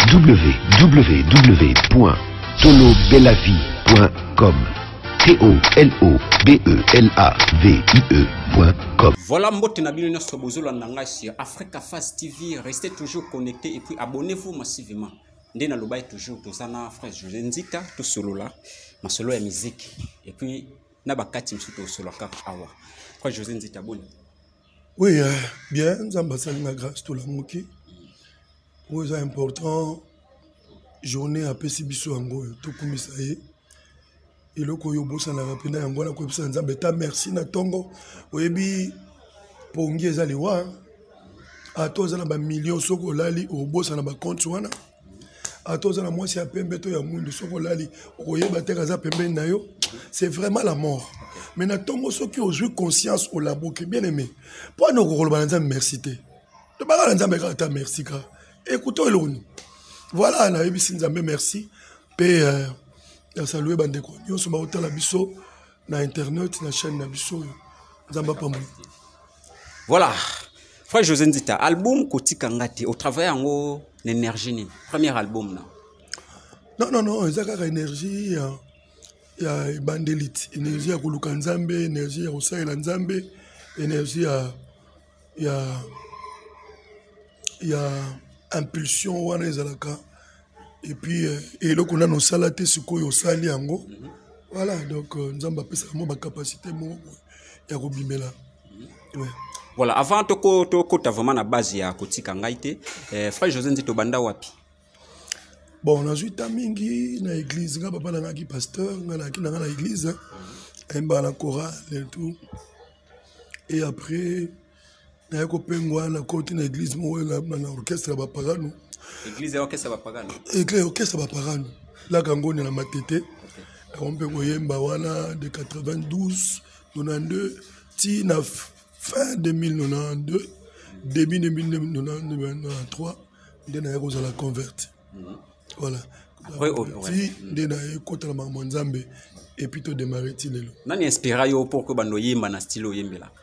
www.tolobelavie.com T-O-L-O-B-E-L-A-V-I-E.com. Voilà mbote na bino nyonso bozolanda ngai sur Africa Fast TV. Restez toujours connectés et puis abonnez-vous massivement. Nde nalobaki toujours toza na frère José Nzita tosolola masolo ya musique et puis na bakati mosusu tosolola kaka awa. Frère José Nzita boni? Oui, bien, Nzambe asali nga grâce tolamuki. Oyo eza important, journée apesi biso yango oyo tokumisa ye. Eloko oyo obosanaka mpenza yango wana koyebisa Nzambe ta merci na ntongo. Oyebi pongi eza liwa, ata oza na bamillion soki olali obosana bacompte wana, ata oza na mwasi ya pembe to ya mwindu soki olali okoyeba te aza pembeni na yo. C'est vraiment la mort. Mais na ntongo soki ozwi conscience olaboki, bien aimé, mpo wana okokoloba na Nzambe merci te. Tobaka na Nzambe kaka ta merci kaka. Écoute eloko nini. Voilà, nayebisi Nzambe merci mpe na salue bandeko nyonso baotala biso na internet na chaîne na biso oyo. Nzambe apambola. Voilà. Frère José Nzita, album Kotika Ngati, au travail yango na énergie nini? Premier album na. Non non non, eza kaka énergie ya ebandeli, énergie ya koluka Nzambe, énergie ya kosalela Nzambe, énergie ya impulsion wana ezalaka. Et puis eloko nano osala te sikoyo osali yango. Voilà, donc Nzambe apesaka mwa bacapacité moko ya kobimela. Ouais. Voilà, avant tokota vraiment na base ya Kotika Ngai te, frère José Nzita obanda wapi? Bon, nazwi ta mingi na église, nga papa nangaki pasteur, nga nayaki nanga na église, ayembaka na chorale et tout. Et après naye kopengwa na koti na église moko na orchestre ya bapagano. Église ya orchestre ya bapagano? Église ya orchestre ya bapagano, laka ngoni na Matete. Yango mpe koyemba wana de 92 92 ti na fin 2092 début 2093 nde naye kozala converti. Voilà. Après, oh, ouais. Ti nde naye kotala makambo ya Nzambe et puis todémarre ti lelo. Nani inspira yo pour que bando oyemba na style oyembelaka?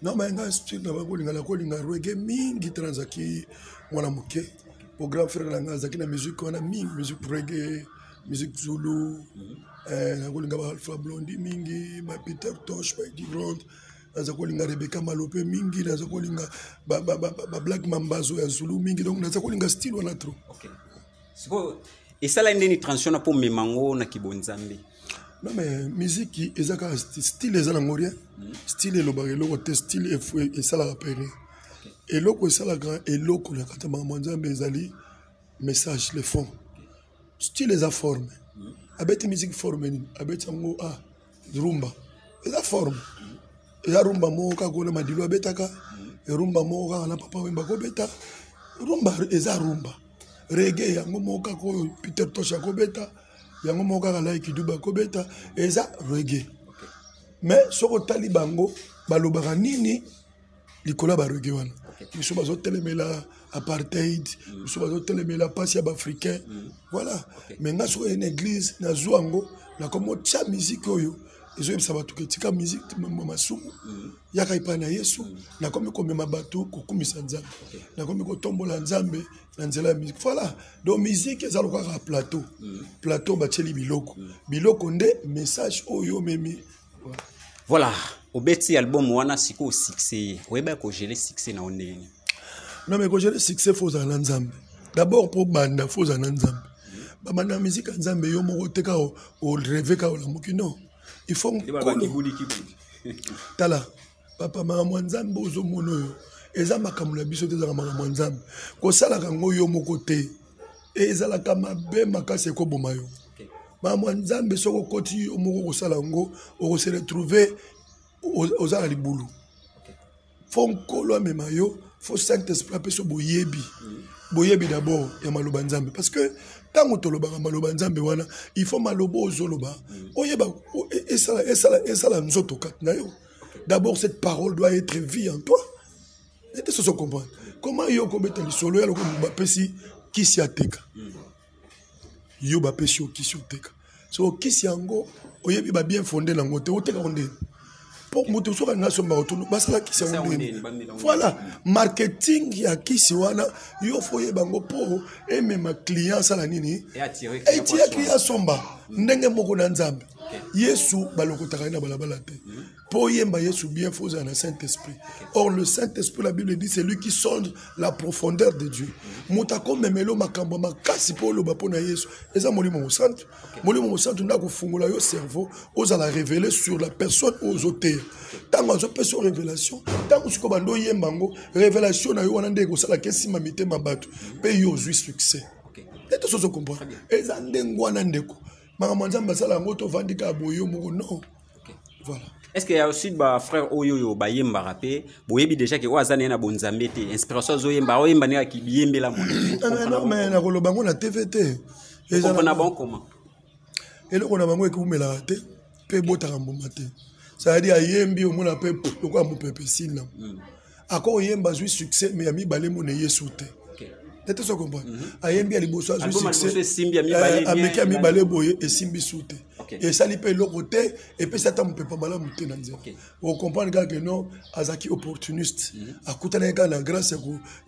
Non, mais nga style na bakolinga, nakolinga reggae mingi te. Nazalaki mwana moke, po grand frère na nga azalaki na musique wana mingi, musique reggae, musique zulu. Nakolinga ba Alpha Blondy mingi, ba Peter Tosh, ba Eddie Grant. Naza kolinga Rebecca Malope mingi, naza kolinga ba Black Mambazo ya Zulu mingi. Donc naza kolinga style wana trop. Okay. Sikoyo esala ndeni transition na po memango na kibonzambe? Non mais musique eza kaka style, eza nango rien. Style elobaka eloko te, style esalaka pe rien. Eloko esalaka eloko na kati ya makambo ya Nzambe ezali message, le fond. Style eza forme. Abeti musique forme nini? Abeti yango rumba. Eza forme. Eza rumba moko kaka wana Madilu abetaka, rumba moko kaka na Papa Wemba kobeta. Rumba eza rumba. Reggae yango moko kaka oyo Peter Tosh akobeta, yango moko kaka Lucky Dube akobeta, eza reggae. Mais soki otali bango balobaka nini likolo ya ba reggae wana? Biso bazotelemela apartheid, biso bazotelemela mpasi ya baafricain. Voilà. Mais nga soki na église nazwa yango, nakomi otia musique oyo ezoyebisa bato ke tika musique masumu, yaka epai na Yesu. Nakomi komema bato kokumisa Nzambe, nakomi kotombola Nzambe na nzela ya musique. Voilà. Donc musique eza lokola plateau, plateau batieli biloko, biloko nde message oyo omemi. Voilà, obeti album wana sikoyo succès ye. Oyeba ko gérer succès na ndenge? Non mais ko gérer succès, faut ozala na Nzambe d'abord. Po banda, faut ozala na Nzambe. Babanda na musique ya Nzambe yo moko te, kaka orêver, kaka olamuki, non. Il faut nkolo. Tala papa, makambo ya Nzambe ozomona oyo eza makambo na biso te, ezalaka makambo ya Nzambe. Kosalaka yango yo moko te, ezalaka mabe makasi, ekoboma yo. Makambo ya Nzambe soki okoti yo moko kosala yango, okose retrouver oza na libulu. Faut Nkolo amema yo, faut Saint Esprit apesa boyebi, boyebi d'abord ya maloba Nzambe. Parce que ntango tolobaka maloba Nzambe wana, il faut maloba ozoloba oyeba esala nzoto kati na yo. D'abord cette parole doit être vie en toi. Ete soso comprendre comment yo kobeta lisolo ya loko bapesi kisi ateka yo, bapesi yo kisi oteka, so kisi yango oyebi ba bien fondé nango te, oteka ngo ndeni? Mpo moto soki alingi asomba otunu basala kisi yango ndeni. Voilà, marketing ya kisi wana yo fo oyeba yango mpo emema client asala nini, etia client asomba. Ndenge moko na Nzambe, Yesu balokotaka ye na balabala te. Mpo oyemba Yesu bien, fo ozala na Saint Esprit. Or le Saint Esprit, la Bible dit, c'est lui qui sonde la profondeur de Dieu. Moto akomemelo makambo ya makasi mpo oloba mpo na Yesu eza Molimo Mosantu. Molimo Mosantu nde akofungola yo cerveau, ozala révélé sur la personne oyo ozoteya. Ntango azopesa yo révélation, ntango sikoyo bando oyemba yango, révélation na yo wana nde ekosalaka esimba mitema bato mpe yo ozwi succès. Nde toso ozocomprendre eza ndenge wana, ndeko. Makambo ya Nzambe asala yango, tovandi kaka boye yo moko, non. Voilà. Est-ce qu'il y a aussi ba frère oyo oyo bayembaka mpe boyebi déjà ke oyo aza naye na bonzambe te, inspiration azoyemba, oyemba ndenge akibiyembela mwana? Non, mais nakoloba yango na TV te. Comprendre bon comment? Eloko na bango ekumelaka te mpe ebotaka mbuma te. C'est-à-dire ayembi, omona mpe lokola mopepe esili. Ako oyemba, azwi succès, mais ya mibale mona Yesu te. Ete so comprendre, ayembi ya liboso, azwi succès, ameki ya mibale boye, esimbi su te, esali mpe eloko te, epesi ata mopepa malamu te na nzela. Ocomprendre kaka ke non, azalaki opportuniste, akutanaki kaka na grâce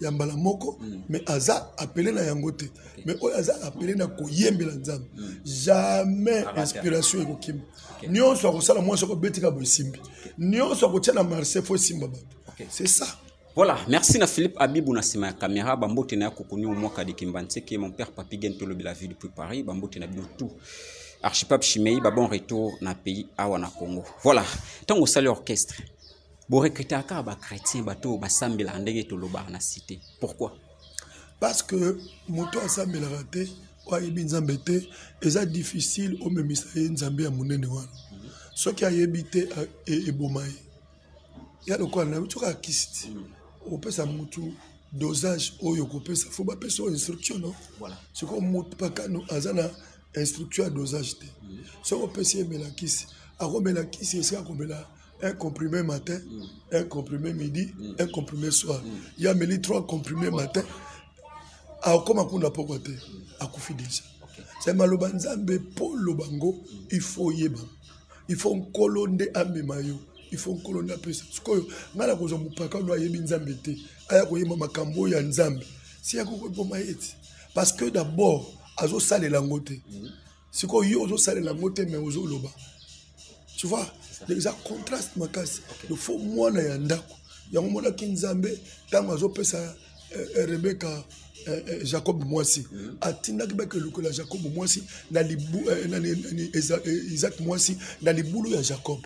ya mbala moko, mais aza appelé na yango te. Mais oyo aza appelé na koyembela Nzambe, jamais inspiration ekokima. Nyonso akosala, mwasi akobetika boye, esimbi. Nyonso akotia na marché, fo esimba bato. C'est ça. Voilà, merci na Philippe Abibou na sima ya caméra, bambote na kokoni au mwaka de Kimbanseke, mon père Papi Gen Tolo la vie depuis Paris, bambote na bino tout. Archipap Chimei, ba bon retour na pays awa na Congo. Voilà, tango sali orchestre. Bo recruter ka ba chrétien bato ba sambela ndenge toloba na cité. Pourquoi? Parce que moto asambelaka te, oyo ayebi Nzambe te, eza difficile omemisa ye Nzambe ya monene wana. Soki ayebi te, eboma ye. Ya lokola na soki akisi ti opesa mutu dosage oyo okopesa, fo bapesa oyo instruction, no? Sikoyo mutu pakano aza na instruction ya dosage te. Soki opesi ye mela kisi, akomela kisi esika akomela un comprimé matin, un comprimé midi, un comprimé soir. Ye ameli trois comprimé matin, akokoma kuna pokwa te, akufi déjà. C'est maloba Nzambe mpo loba ngo, il faut oyeba, il faut Nkolo nde amema yo, il faut Nkolo nde apesa. Sikoyo ngai nakozwa mopakano ayebi Nzambe te, aya koyemba makambo oyo ya Nzambe, si akokoboma ye ti, parce que d'abord azosalela yango te. Sikoyo yo ozosalela yango te, mais ozoloba, tu vois, eza contraste makasi. Il faut mwana ya ndako yango monaki Nzambe ntango azopesa Rebeka Jacob mwasi, atindaki bakelukela Jacob mwasi na libu, Isaac mwasi na libulu ya Jacob.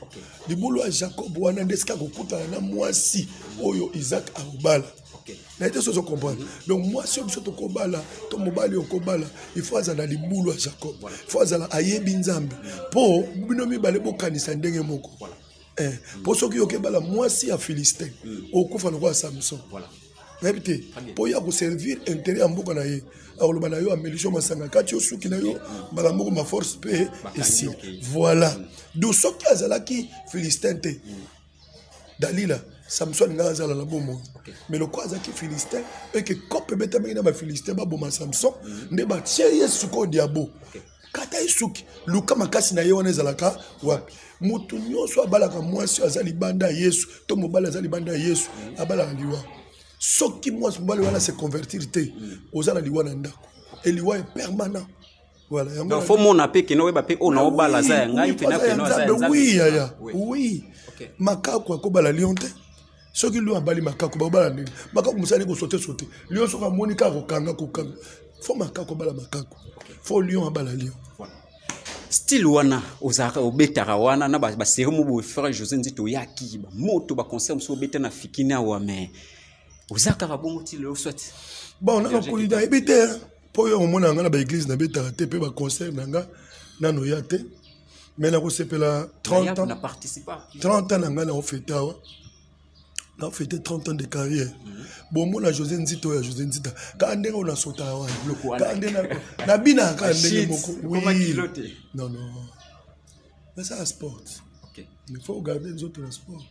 Libulu ya Jacob wana nde esika akokutana na mwasi oyo Isaac akobala. Na ye te, so ozocomprendre. Donc mwasi oyo biso tokobala to mobali okobala, il faut azala na libulu ya Jacob, il faut azala ayebi Nzambe, mpo bino mibale bokanisa ndenge moko. Mpo soki okebala mwasi ya Philistin, okufa lokola Samson. Nayebi te mpo ya koservir intérêt ya mboka na ye, akoloba na yo, amelisio masanga kati yo suki na yo mbala moko, maforce mpe esili. Voilà. Donc soki azalaki Philistin te, Dalila, Samson alingaka azala na bomoi. Mais lokola azalaki Philistin, eke kope ebetamaki na Bafilistin, baboma Samson, nde batie ye sikoyo diabo, kata ye suki, luka makasi na ye wana ezalaka wapi. Motu nyonso abalaka mwasi aza libanda ya Yesu to mobali aza libanda ya Yesu, abalaka liwa. Soki mwasi mobali wana se convertir te, oza na liwa na ndako, eliwa est permanent. Voilà, yango. Donc faut mona pe keno oyeba pe oyo na obala aza ya ngai pena pena aza ya Nzambe. Oui yaya, oui. Makaku akobala lion te. Soki lion abali makaku, bakobala nini? Makaku mosali kosote sote. Lion soki amoni kaka kokanga kokanga. Fo makaku abala makaku. Fo lion abala lion. Style wana ozalaka obetaka wana na basérie mo boye, frère José Nzito, oyaki bamoto, baconcert mosusu obeta na Fikini awa, mais oza kaka bongo ti lelo soit? Bon, nano koli nayebi te, mpo oyo omona nga na baeglise nabetaka te, mpe baconcert na nga nano ya te, mais nakosepela 30 ans, 30 ans na ngai naofete awa, naofete 30 ans de carrière. Bomona José Nzita oyo ya José Nzita kaka ndenge oyo nasotaka wana, kaka ndenge nabinaka, kaka ndenge moko. Oui, non, non, nasala sport. Il faut garder nzoto na sport.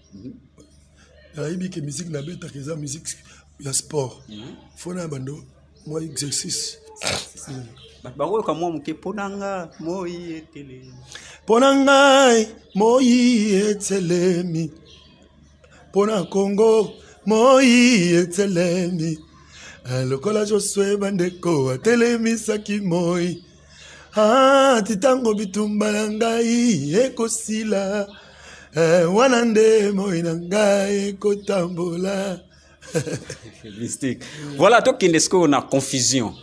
Nayebi ke musique nabetaka eza musique ya sport, fo na bando mwa exercice. Bato bakoyoka mwa moke mpo na nga moi etele. Mpo na ngai moi etelemi, mpo na Congo moi etelemi. Eh, lokola Josue bandeko atelemisaki moi. Ah, ti ntango bitumba na ngai ekosila, eh, wana nde moi na ngai ekotambola. Mystique. Voilà, tokende sikoyo na confusion.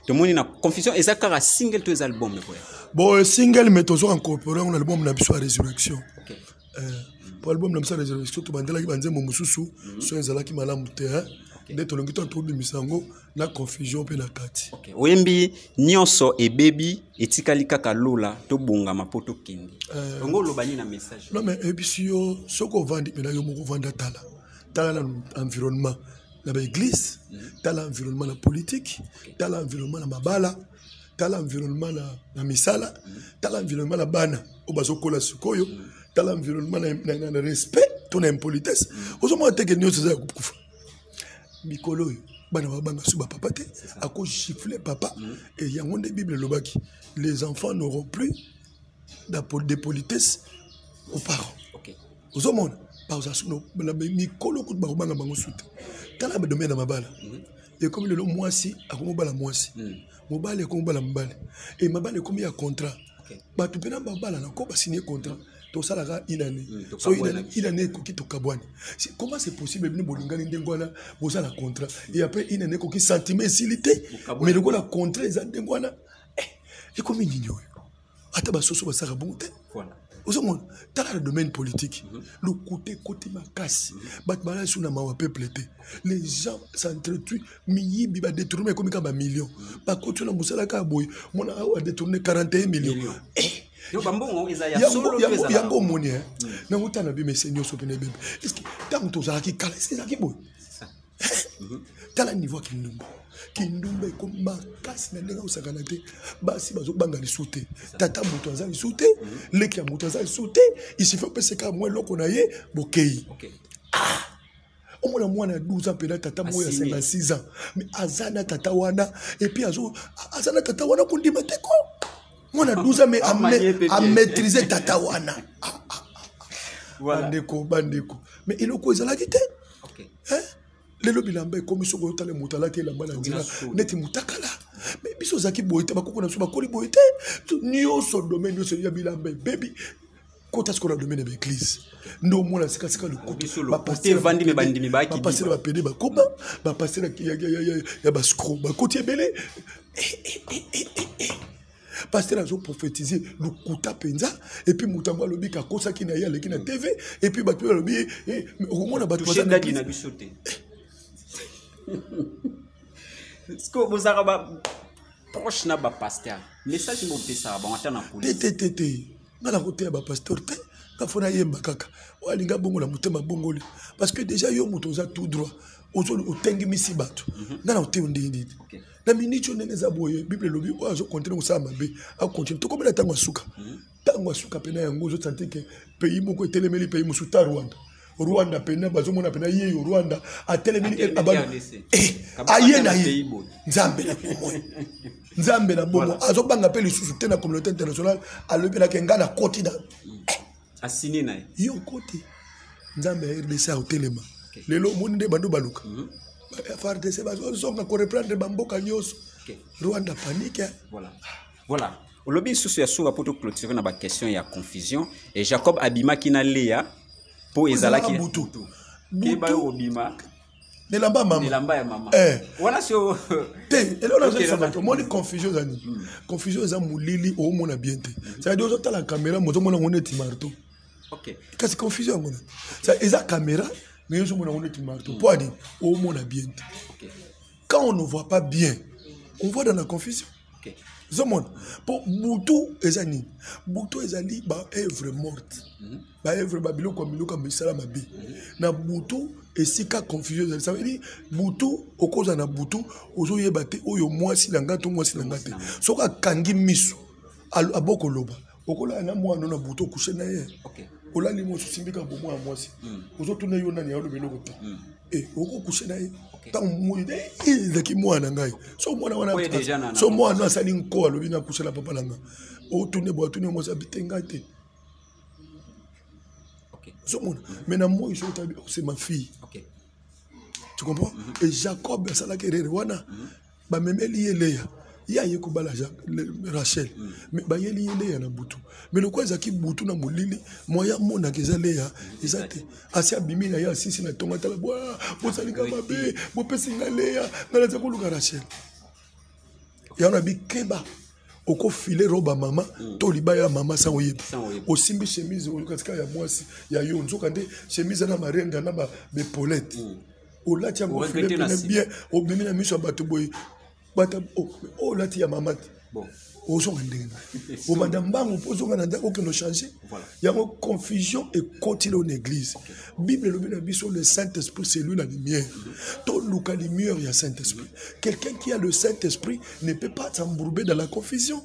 Tomoni na confusion eza kaka single to eza album ekoya? Bon, single, mais tozo incorporer yango na album na biso ya Résurrection. Okay. Po album na biso ya Résurrection tobandelaki banzembo mosusu, so ezalaki malamu te, hein? Nde tolongi to tobimisa yango na confusion mpe na kati. Okay. Oyembi nyonso ebebi, etikali kaka lola tobongama mpo tokende. Bongo oloba nini na message? Non, mais eyebisi yo soki ovandi mpena yo moko ovanda, tala tala na environnement na baeglise, tala environnement na politique, tala environnement na mabala, tala environnement na misala, tala environnement na bana oyo bazokola sikoyo, tala environnement na respect to na impolitesse. Ozomona teke nyonso eza ya kokufa. Mikolo oyo bana babanga su bapapa te, akogifle papa. E yango nde Bible elobaki, les enfants n'auront plus de politesse aux parents. Ozomona bazala su na mikolo kutu bakobanga bango su te. Tala badomaine ya mabala, ekomi lelo mwasi akomi obala mwasi, mobali ekomi obala mobali, e mabala ekomi ya contrat. Bato mpena babala na ko basigne contrat, tosalaka une année, so une année ekoki, tokabwani. Comment c'est possible? Bino bolingani ndenge wana, boza na contrat, et après une année ekoki, sentiment esili te, mais lokola contrat eza ndenge wana, ekomi nini oyo? Ata basoso basalaka bongo te. Ozomona, tala na domaine politique, lokuta ekoti makasi, bato balali su na mawa peuple te, les gens s'entretuent, miyibi badétournement ekomi kaka bamillion, bakoti na mosala kaka boye, mona awa adétourne 41 millions. Yango omoni nango tala bimese nyonso pene ebebe. Est-ce ntango tozalaki kala, est-ce ezalaki boye? Tala niveau ya kindumba. Kindumba ekomi makasi na ndenge osakana te. Basi bazobanga lisu te, tata moto aza lisu te, leki ya moto aza lisu te, isifi opeseka mwa eloko na ye, bokei. Omona mwana ya 12 ans mpena tata moko ya 56 ans, mais aza na tata wana, et puis aza na tata wana kondima te ko mwana 12 ans, mais amaîtrise tata wana. Bandeko, bandeko, mais eloko ezalaki te. Lelo bilamba ekomi, soki oyotala moto alati elamba na nzela neti motakala, mais biso ozalaki boye te, bakoko na biso bakoli boye te. Nyonso domaine nyonso ya bilamba ebebi, kota sikoyo na domaine ya baeglise nde omona sikasika lokutu, bapasteur bapede bakoma bapasteur ya bascro, bakoti ebele, pasteur azoprophétise lokuta mpenza, et puis moto yango alobi kakosaki na ye, aleki na TV, et puis bato oyo alobi, okomona bato na biso te. Bozalaka ba proche na bapasteur, message bopesaka bango ata na police? Te, te, te, nga na koteya bapasteur te. Nga fo nayemba kaka oyo alinga bongola motema bongoli, parce que déjà yo moto oza tout droit, otengimisi bato. Nga na oteyo ndenge nini? Na miniti oyo ndenge eza boye, Bible elobi oyo azokontinue kosala mabe akontinue. Tokomela ntango ya suka, ntango ya suka mpena yango. Ozosentir ke pays moko etelemeli pays mosusu. Ta Rwanda, Rwanda pena bazomona pena yeyo Rwanda atelemeli, aye na ye. Nzambe na bomoi, Nzambe na bomoi azobanga mpe lisusu te na communauté internationale. Alobi nake ngai nakoti na asini na ye. Yo okoti, Nzambe ya RDC aotelema. Lelo omoni nde bando baluka FARDC bazozonga koreprendre bamboka nyonso. Rwanda panique. Voilà, olobi lisusu ya suka mpo toclôture na baquestion ya confusion. E Jacob abimaki na Lea mpo ezalaki butu. Keba yo obima Nelamba mama. Elamba ya mama. Wana sio te. Eloko nazolisa bato, omoni confusion eza nini? Confusion eza molili, omona bien te, c'est-à-dire ozotala caméra, mozomona yango neti marteau. Kasi confusion yango na eza caméra, mais ozomona yango neti marteau. Mpo ani omona bien te. Quand on ne voit pas bien, on voit dans la confusion. Ozomona, mpo butu eza nini? Butu ezali baœuvre morte, baœuvre, babiloko ya miloko ya misala mabe na butu. Esika confusion ezali, ça veut dire butu okozala na butu, ozoyeba te oyo mwasi na ngai to mwasi na ngai te. Soki akangi miso, abokoloba, okolala na mwana na butu, okushe na ye, olali mwasi, osimbi kaka bomwa ya mwasi, ozotuna yo nani, aloba eloko te. Eh, okokushe na ye ntango moi ezalaki mwana na ngai so mwana wana so mwana asali nko alobi nakushe na papa na ngai otune bo atuni mwasi abi te ngai te ozomona mais na moi soki otabi oh, c'est ma fille tu comprends mm -hmm. et jacob asalaki erreur wana mm -hmm. bamemeli ye leya ye aye kobala rachel mm. me bayeli ye leya na butu me lokola ezalaki butu na molili moye amonaka eza leya eza te asi abimi na ye asisi na ntongo atala bwa bosali nga mabe bopesi nga leya nga naza koluka rachel yango na bikeba okofile roba mama mm. to libaya ya mama sans oyeba osimbi chemise oyokatika ya mwasi ya yo nzoka nde chemise na marenda na baepolete mm. olati yango file pene bien obimi na miso ya bato boye bata oh, oh, olati ya mama te ozonga ndenge na obanda mbangu mpo ozonga na ndako okende ochange yango confusion ekoti leo na église bible elobi na biso le saint esprit c'est lui la lumière toluka lumière ya saint esprit quelqu'un qui a le saint esprit ne peut pas s'embourber dans la confusion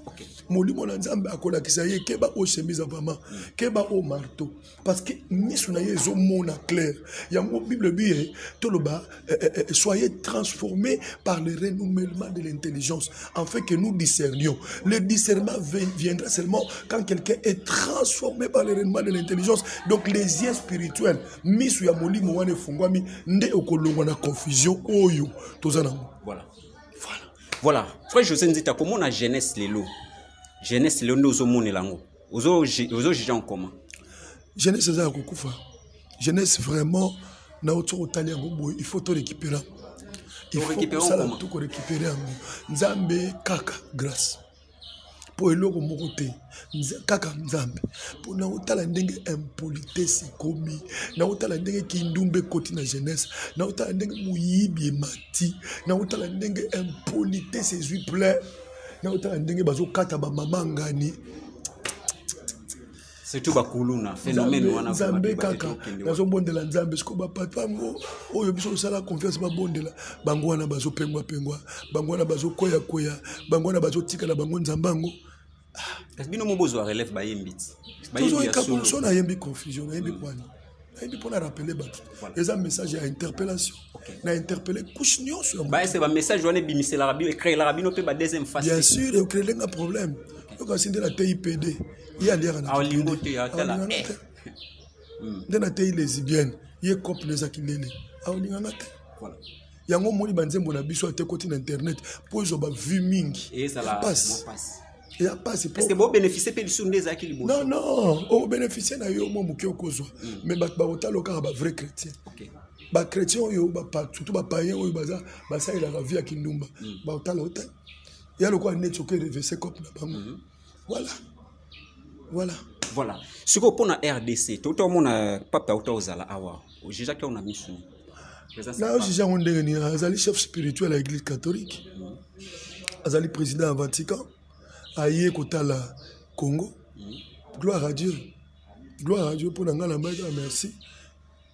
molimo na nzambe akolakisa ye keba oyo chemise ya mama keba oyo marteau parce que miso na ye ezomona clair yango bible ebi ye toloba eh, eh, eh, soyez transformés par le renouvellement de l'intelligence afin que nous discernions le discernement viendra seulement quand quelqu'un est transformé par le renouvellement de l'intelligence donc les yeux spirituels miso ya molimo wana efungwami nde okolongwa na confusion oyo toza nango voilà voilà voilà frère josé nzita komona jeunesse lelo jeunesse lelo nde ozomonela yango ozo juge en comment jeunesse eza ya kokufa jeunesse vraiment nauti kotali yango boye il faut to récupérer yango il faut kosala to korécupérer yango nzambe kaka grâce mpo eloko moko te kaka nzambe mpo naotala ndenge impolitesse ekomi naotala ndenge kindumba ekoti na jeunesse naotala ndenge moyibi emati naotala ndenge impolitesse ezwi plein naotala ndenge bazokata bamama ngani surtout bakuluna phénomène wana nzambe kaka nazobondela nzambe sikoyo bapapa yango oyo biso tosala confiance babondela bango wana bazopengwapengwa bango wana bazokweyakwea bango wana bazotikala bango nzambe yango kasi bino mo bozwa relève bayembi ti so nayembi confusion nayembi pwani nayebi mpo na rappeler bato eza message ya interpellation na interpelle couche nyonso baese bamessage wana ebimiselaka bino ecreelaka bino mpe ba deuxième face bien sûr ecreele nga problème yokasi nde nateyi pd ye aliaka naolingo te atala eh. nde nateyi lesbienne ye cope na ezaki lele aolinganga te yango omoni banzembo na biso ate ekoti na internet mpo ezwa bavue mingi pasi eza mpasi est-ce bobénéficie mpe lisusu nde ezalaki liboso non non obénéficie na yo mwa moke okozwa hmm. mais bato bakotala kaka bavrai chrétien bachrétien oyo surtout bapayen oyo baza basalelaka vie ya kindumba hmm. bakotala yo te ya lokola neti oke revese cope na bango hmm. voilà voilà voilà sikoyo mpo na rdc touta omona pape auta ozala awa ojijaki yango na misu nayojuge yango ndenge nini azali chef spirituel ya église catholique azali président ya vatican aye kotala congo gloire à dieu gloire à dieu mpo na ngai nambaki kaka merci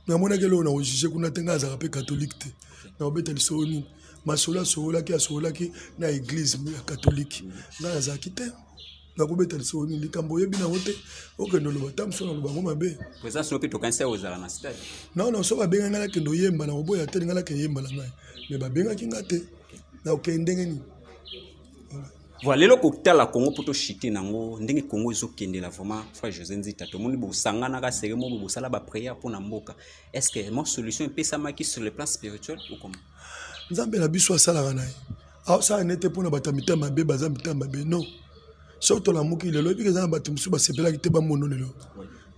namonaki eloko na kojuge kuna te ngai azalaka mpe catholique te nakobeta lisolo nini masolo asololaki asololaki na église ya catholique ngai nazalaki te nakobeta lisolo nini likambo oyebi nango te okende oloba ta mosusu naloba yango mabe présence no mpe tokanisi ozala na stade non non so babengaki ngai nakende oyemba nakoboya te ngai nakende yemba na ngai mais babengaki ngai te nakokende ndenge nini voilà lelo kotala congo mpo toshite nango ndenge congo ezokendela vraiment frère josé nzita tomoni bosanganaka sere moko bosala baprière mpo na mboka est ce que mwa solution epesamaki sur le plan spirituel ou comment nzambe na biso asalaka na ye aosala nete mpo na bato ya mitema mabe baza mitema mabe non soki tolamuki lelo ebiki eza na bato mosusu basepelaki te bamono lelo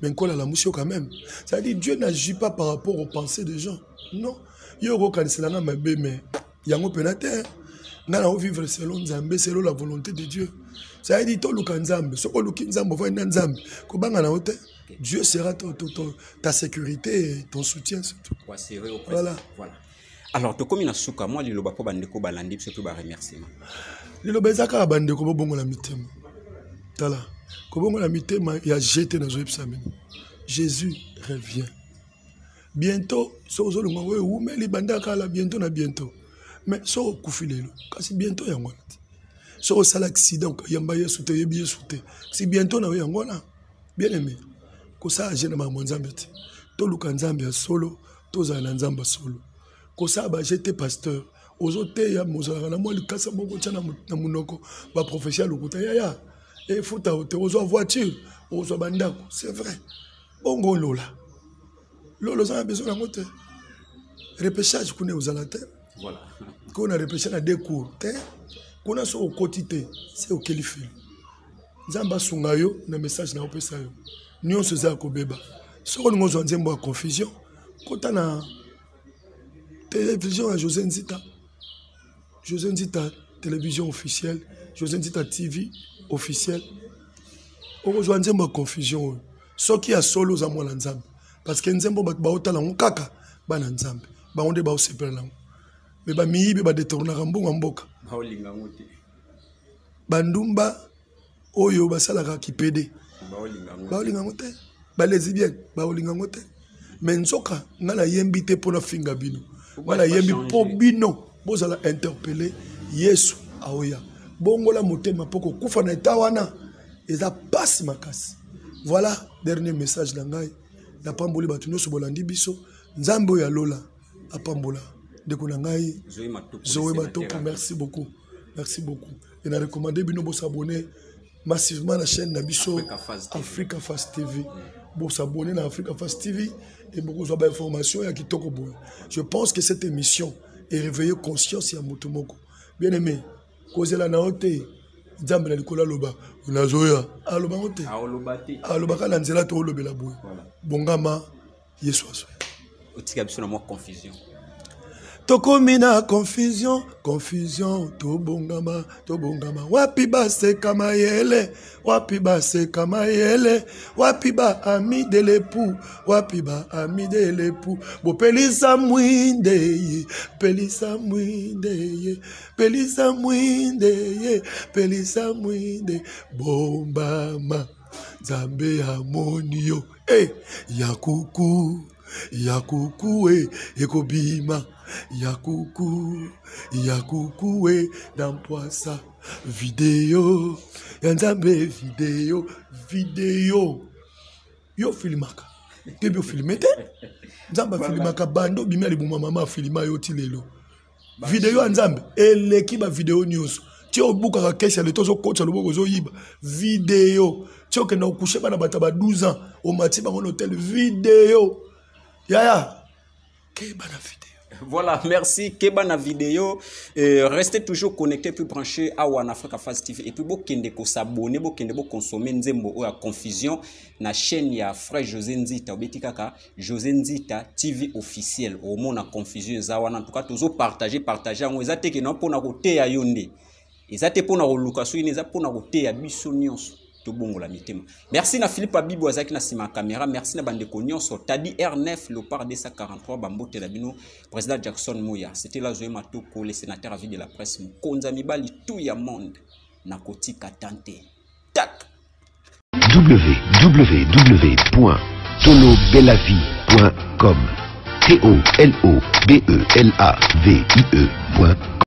mais nkolo alamusi yo quand même c'est-à-dire dieu n'agit pas par rapport aux pensées des gens non yo okokanisela nga mabe mais yango mpena te nga na ovivre selon nzambe selon la volonté de dieu c'est-à-dire toluka nzambe soki oluki nzambe ovandi na nzambe kobanga na yo te dieu sera ton, ton, ton, ta sécurité et ton soutien surtout voilà, voilà. Alors tokomi na suka mwa liloba mpo bandeko balandi biso mpe baremerciement. Liloba eza kaka bandeko bobongola mitema. Tala, kobongola mitema ya jete nazoyebisa bino. Jésus revient. Bientôt, soki ozolinga oyo ewumeli banda kala bientôt na bientôt. Mais soki okufi lelo, kasi bientôt yango wana te. Soki osala accident yamba Yesu te, oyebi Yesu te. Si bientôt na yo yango wana. Bien aimé, kosala je na makambo ya Nzambe te. Toluka Nzambe ya solo, tozala na Nzambe ya solo. Kosala ba jete pasteur. Ozoteya mozalaka na mwa likasa moko otya na monoko baprofesia ya lokuta yaya efuta yo te ozwa voiture ozwa bandako c'est vrai bongo olola lola oza na besoin yango te repêchage kuna ozala te kuna repêchage na deux cours te kuna soki okoti te se okeli fili nzambe asunga yo na message na opesa yo nyonso eza ya kobeba soki olingi ozwa nzembo ya confusion kota na télévision ya José Nzita José Nzita télévision officielle José Nzita TV officielle okozwa nzembo ya confusion oyo soki ya solo oza mwana nzambe parce que nzembo bato baotala yango kaka bana nzambe bango nde baosepela nango me bamiyibi badetournaka mbongo ya mboka bandumba oyo basalaka kipede baolinga yango te balesibienne baolinga yango te me nzoka ngai nayembi te mpo nafinga bino ngai nayembi mpo bino bozala interpele yesu aoya bongola motema mpo kokufa na eta wana eza pasi makasi voilà dernier message na ngai napamboli bato nyonso bolandi biso nzambe oyo ya lola apambola ndeko na ngai zoe matopo merci beaucoup merci beaucoup et na recommande bino bosabonne massivement na chaîne na biso africa fast tv bosabonne na africa fast tv et bokozwa bainformation ya kitoko boye je pense que cette émission eréveille conscience ya moto moko bien aimé kozela na yo te nzambe na likolo aloba nazoya aloba yango te alobaka na nzela to olobela boye bongama yesu azoya otika biso na mwa confusion tokomi na confusion confusion tobongama tobongama wapi baseka mayele wapi baseka mayele wapi ba ami de l'époux wapi ba ami de l'époux bopelisa mwinde ye pelisa mwinde ye pelisa mwinde ye pelisa mwinde bombama nzambe amoni yo e eh, ya kuku ya kuku e ekobima ya kuku ya kuku e na mpwasa video ya nzambe video video yo filimaka toyebi ofilime te nzambe afilimaka banda obimi ya libuma mama afilima yo ti lelo video ya nzambe eleki bavideo nyonso ti obukaka kesi ya leta ozokotisa loboko ozoyiba video ti okenda kokushe bana bato ya ba 12 ans omati bango na hotel video yaya keba na video. Voilà, merci Keba na vidéo. Restez toujours connectés puis branchés à One Africa Fast TV et puis bokende ko s'abonner, bokende bo consommer nzembo oya confusion na chaîne ya Frère José Nzita obeti kaka José Nzita TV officiel. Omona confusion eza wana en tout cas tozo partager partager yango eza te ke na pona koteya yo nde. Eza te pona koluka soki eza pona koteya biso nyonso tobongola mitema. Merci na Philippe Abibo azalaki na sima caméra, merci na bandeko nyonso Tadi R9 Leopard 243 bambote na bino président Jackson Moya. C'était là Zoé Matoko le sénateur à vie de la presse mokonza mibali tout ya monde na kotika tante. Tak www.tolobelavie.com T O L O B E L A V I E.com.